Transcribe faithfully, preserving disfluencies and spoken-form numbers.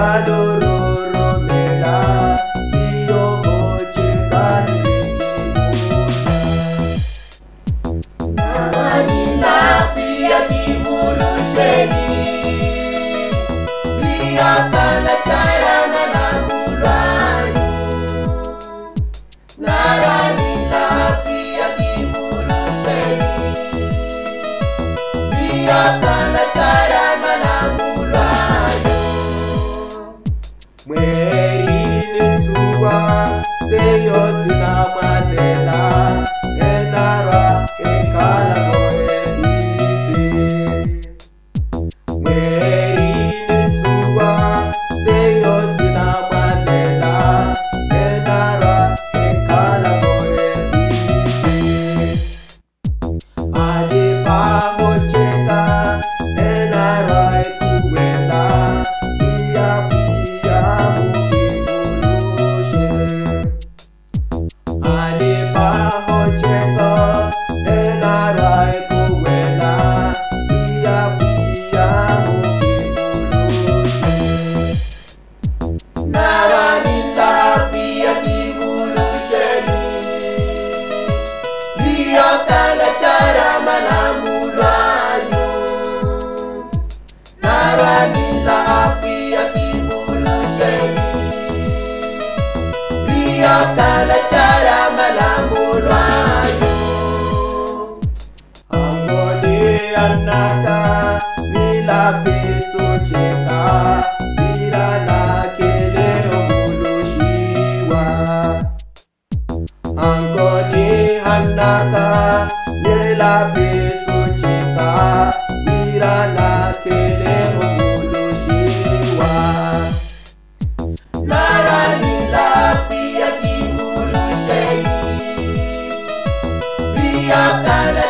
Alororomela iyo oce kahirekimuta. Naranila pwiya kivuluxeni. Pwiya kala cara malamulwayu. Naranila pwiya kivuluxeni. Pwiya kala cara malamulwayu. Mweerini nsuwa seiyo sinamwanela. Enarwa ekhala vohepite. Mweerini nsuwa seiyo sinamwanela. Enarwa ekhala vohepite. Alipa oceka enarwa ekuwela. Pwiya pwiya mukivuluxe. Alipa oceka enarwa ekuwela. Pwiya pwiya mukivuluxe. Naranila pwiya kivuluxeni. Pwiya kala cara malamulwayu. Naranila pwiya kivuluxeni. Pwiya kala cara malamulwayu. Angoni anaka nilapiso ceka. Pwiranakele ovuluxiwa. Angoni anaka nilapiso ceka. Pwiranakele ovuluxiwa. Naranila pwiya kivuluxeni. Pwiya kala